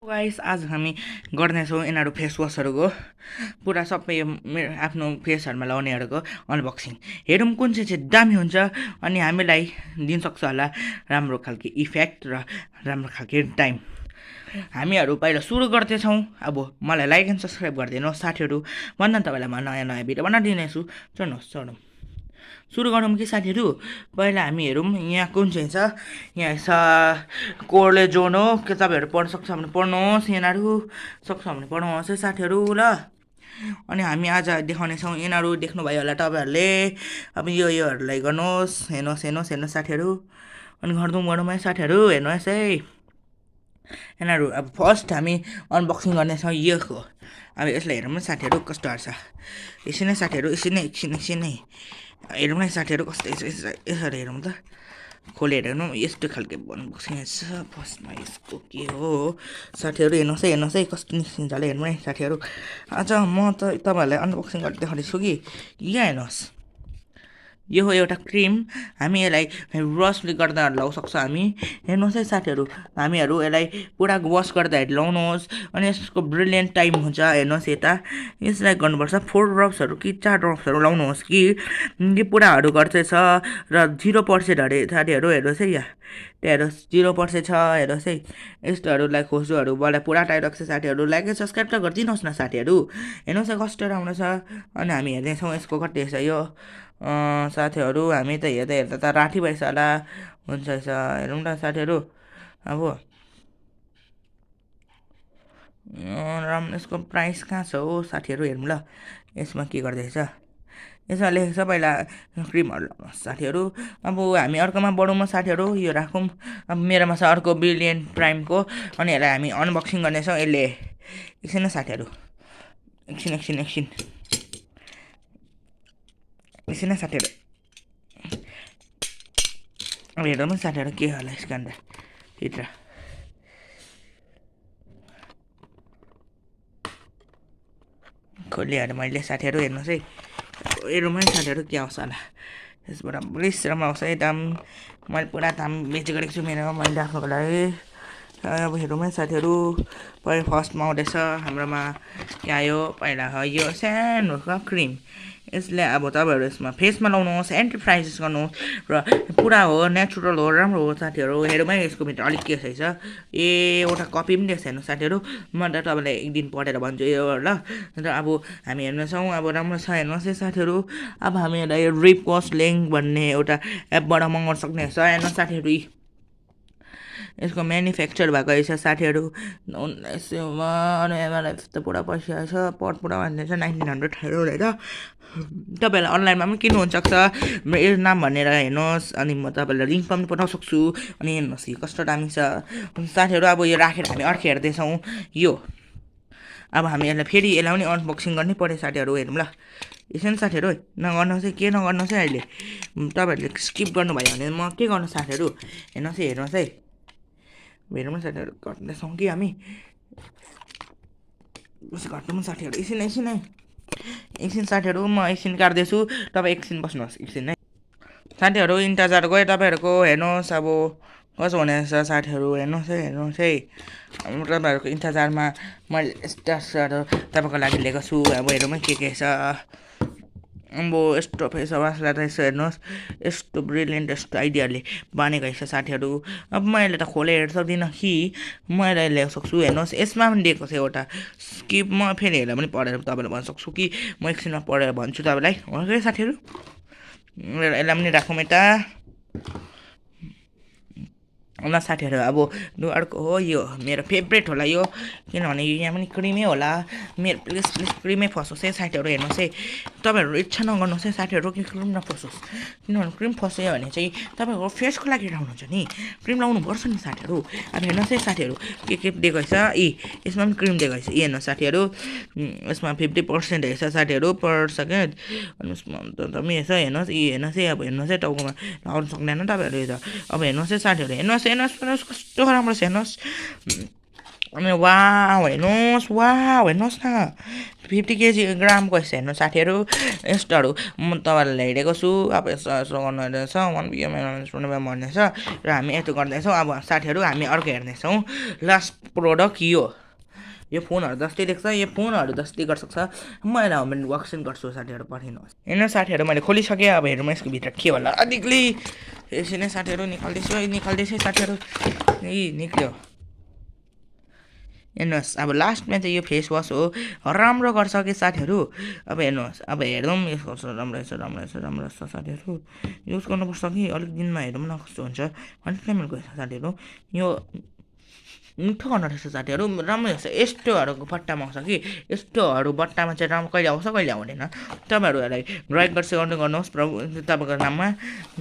Guys आज हामी गर्नेछौँ यिनीहरू फेस वासहरूको पुरा सबै मेरो आफ्नो फेसहरूमा लगाउनेहरूको अनबक्सिङ। हेरौँ कुन चाहिँ दामी हुन्छ अनि हामीलाई दिनसक्छ होला राम्रो खालको इफेक्ट र राम्रो खालको टाइम। हामीहरू पहिला सुरु गर्दैछौँ। अब मलाई लाइक एन्ड सब्सक्राइब गरिदिनुहोस् साथीहरू, भन्दा तपाईँलाई म नयाँ नयाँ भिडियो बनाइदिनेछु। चढ्नुहोस् चढौँ, सुरु गरौँ कि साथीहरू। पहिला हामी हेरौँ यहाँ कुन चाहिँ छ। यहाँ छ कोरले जोन हो, के तपाईँहरू पढ्न सक्छ भने पढ्नुहोस्, यिनीहरू सक्छ भने पढ्नुहोस् है साथीहरू ल। अनि हामी आज देखाउनेछौँ, यिनीहरू देख्नुभयो होला तपाईँहरूले। अब योहरूलाई गर्नुहोस्, हेर्नुहोस् हेर्नुहोस् हेर्नुहोस् साथीहरू। अनि गरौँ है साथीहरू, हेर्नुहोस् है यिनीहरू। अब फर्स्ट हामी अनबक्सिङ गर्नेछौँ योको। अब यसलाई हेरौँ न साथीहरू कस्तोहरू छ। एकछिन है साथीहरू, एकछिन नै हेरौँ है साथीहरू कस्तो यसरी हेरौँ त, खोलेर हेर्नु यस्तो खालको अनबक्सिङ छ। फर्स्टमा यसको के हो साथीहरू, हेर्नुहोस् है कस्तो निस्किन्छ होला, हेर्नु है साथीहरू। आज म त तपाईँहरूलाई अनबक्सिङ गरेर देखाउँदैछु कि यहाँ हेर्नुहोस्, यो हो एउटा क्रिम। हामी यसलाई वासले गर्दा लगाउन सक्छ हामी। हेर्नुहोस् है साथीहरू, हामीहरू यसलाई पुरा वास गर्दाखेरि लाउनुहोस् अनि यसको ब्रिलियन्ट टाइम हुन्छ। हेर्नुहोस् यता यसलाई गर्नुपर्छ 4 ड्रप्सहरू कि 4 ड्रप्सहरू लाउनुहोस् कि पुराहरू गर्दैछ र 0% अरे साथीहरू। हेर्नुहोस् है यहाँ त्यहाँ हेर्नुहोस् 0% छ। हेर्नुहोस् है यस्तोहरूलाई खोज्नुहरू मलाई पुरा टाइम लाग्छ साथीहरू। लाइक सब्सक्राइब त गरिदिनुहोस् न साथीहरू। हेर्नुहोस् है कस्तो राम्रो छ। अनि हामी हेर्दैछौँ यसको कति छ यो साथीहरू। हामी त हेर्दा त राठी भइस होला, हुन्छ हेरौँ न साथीहरू। अब यसको प्राइस कहाँ छ हो साथीहरू, हेरौँ ल यसमा के गर्दैछ। यसमा लेखेको छ पहिला क्रिमहरू लगाउनुहोस् साथीहरू। अब हामी अर्कोमा बढौँ साथीहरू, यो राखौँ। अब मेरोमा छ अर्को ब्रिलियन्ट प्राइमको, अनि यसलाई हामी अनबक्सिङ गर्नेछौँ। यसले एकछिन न साथीहरू, एकछिन न साथीहरू। अब हेरौँ न साथीहरू के होला यसको अन्त भित्र। खोलिहालेँ मैले साथीहरू, हेर्नुहोस् है। हेरौँ है साथीहरू के आउँछ होला यसबाट। पुलिस राम्रो आउँछ है दाम, मैले पुरा दाम बेच गरेको छु मेरोमा मैले आफ्नोको लागि। अब हेरौँ है साथीहरू, पहिला फर्स्टमा आउँदैछ हाम्रोमा के आयो। पहिला यो सानो क्रिम, यसले अब तपाईँहरू यसमा फेसमा लाउनुहोस्, एन्टिफ्राइजेस गर्नुहोस् र पुरा हो नेचुरल हो, राम्रो हो साथीहरू। हेरौँ है यसको भित्र अलिक के छ। एउटा कपी पनि दिएको छ हेर्नु साथीहरू। म त तपाईँलाई एक दिन पढेर भन्छु यो ल। र अब हामी हेर्नेछौँ, अब राम्रो छ हेर्नुहोस् है साथीहरू। अब हामी यसलाई रिपकोस लिङ्क भन्ने एउटा एपबाट मगाउन सक्ने छ। हेर्नुहोस् साथीहरू, यसको म्यानुफ्याक्चर भएको रहेछ साथीहरू 1900मा। अनि एमआरएफ त पुरा पैसा छ, पट पुरा भनिदिएछ 1900 रहेछ। तपाईँहरूलाई अनलाइनमा पनि किन्नु सक्छ मेरो नाम भनेर हेर्नुहोस्। अनि म तपाईँलाई लिङ्क पनि पठाउन सक्छु। अनि हेर्नुहोस् यो कस्तो दामी छ साथीहरू। अब यो राखेर हामी अर्को हेर्दैछौँ यो। अब हामी यसलाई फेरि यसलाई पनि अनबक्सिङ गर्नै पऱ्यो साथीहरू। हेरौँ ल एकछिन साथीहरू, नगर्नुहोस् है के नगर्नुहोस् है अहिले। तपाईँहरूले स्किप गर्नुभयो भने म के गर्नु साथीहरू। हेर्नुहोस् है हेरौँ साथीहरू, गर्दैछौँ कि हामी घट्नु साथीहरू। एकछिन साथीहरू, म एकछिन काट्दैछु, तपाईँ एकछिन बस्नुहोस् एकछिन है साथीहरू। इन्तजार गयो तपाईँहरूको। हेर्नुहोस् अब कसो हुनेछ साथीहरू, हेर्नुहोस् है। तपाईँहरूको इन्तजारमा मैले यस्ता तपाईँको लागि लिएको छु। अब हेरौँ के छ। अब यस्तो फेस वासलाई रहेछ हेर्नुहोस्, यस्तो ब्रिलियन्ट यस्तो आइडियाले बनेको रहेछ साथीहरू। अब मैले त खोलेर हेर्न सक्दिनँ कि म यसलाई ल्याउन सक्छु। हेर्नुहोस् यसमा पनि दिएको छ एउटा स्किप, म फेरि हेरेर पनि पढेर तपाईँलाई भन्न सक्छु कि म एकछिनमा पढेर भन्छु तपाईँलाई। ओके साथीहरू, यसलाई पनि राखौँ यता ल साथीहरू। अब अर्को हो यो मेरो फेभरेट होला यो, किनभने यहाँ पनि क्रिमै होला मेरो। प्लिज क्रिमै फसोस् है साथीहरू। हेर्नुहोस् है तपाईँहरू इच्छा नगर्नुहोस् है साथीहरू कि क्रिम नफसोस्, किनभने क्रिम फस्यो भने चाहिँ तपाईँहरूको फेसको लागि राम्रो हुन्छ नि, क्रिम लाउनुपर्छ नि साथीहरू। अब हेर्नुहोस् है साथीहरू के दिएको रहेछ। यसमा पनि क्रिम दिएको रहेछ। हेर्नुहोस् साथीहरू, यसमा 50% रहेछ साथीहरू पर सेकेन्ड। अनि यसमा दामी रहेछ। हेर्नुहोस् है। अब हेर्नुहोस् है टाउकोमा लगाउनु सक्दैन तपाईँहरू यो त। अब हेर्नुहोस् है साथीहरू, हेर्नुहोस् कस्तो राम्रो छ हेर्नुहोस्। अनि वाउ हेर्नुहोस् न 50 केजी ग्रामको यस्तो हेर्नु साथीहरू यस्तोहरू म तपाईँहरूलाई ल्याइदिएको छु अब यस्तो यस्तो गर्नु रहेछ 1 PM भन्ने छ र हामी यस्तो गर्दैछौँ अब साथीहरू हामी अर्को हेर्नेछौँ लास्ट प्रोडक्ट यो फोनहरू जस्तै देख्छ यो फोनहरू जस्तै गर्न सक्छ म यसलाई होम अनबक्सिङ गर्छु साथीहरू पर्खिनुहोस् हेर्नु साथीहरू मैले खोलिसकेँ अब हेरौँ यसको भित्र के होला अधिकले यसरी नै साथीहरू निकाल्दैछ साथीहरू निक्ल्यो हेर्नुहोस् अब लास्टमा चाहिँ यो फेस वास हो राम्रो गर्छ कि साथीहरू अब हेर्नुहोस् अब हेरौँ यसको राम्रो रहेछ साथीहरू युज गर्नुपर्छ कि अलिक दिनमा हेरौँ न कस्तो हुन्छ 100 ml को साथीहरू यो मिठो गर्नु रहेछ साथीहरू राम्रो रहेछ यस्तोहरूको बट्टामा आउँछ कि यस्तोहरू बट्टामा चाहिँ राम्रो कहिले आउँछ कहिले आउँदैन तपाईँहरूलाई ड्राइभ गर्नुहोस् प्रभु तपाईँको नाममा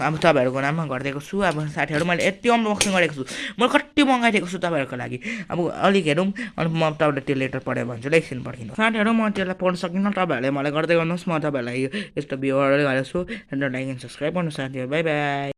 अब तपाईँहरूको नाममा गरिदिएको छु अब साथीहरू मैले यति अनबक्सिङ गरेको छु मैले कति मगाइदिएको छु तपाईँहरूको लागि अब अलिक हेरौँ अनि म तपाईँलाई त्यो लेटर पढेँ भन्छु ल एकछिन पर्खिनु साथीहरू म त्यसलाई पढ्न सकिनँ तपाईँहरूले मलाई गर्दै गर्नुहोस् म तपाईँहरूलाई यस्तो भिडियोहरू गरेको छु लाइक एन्ड सब्सक्राइब गर्नु साथीहरू बाई बाई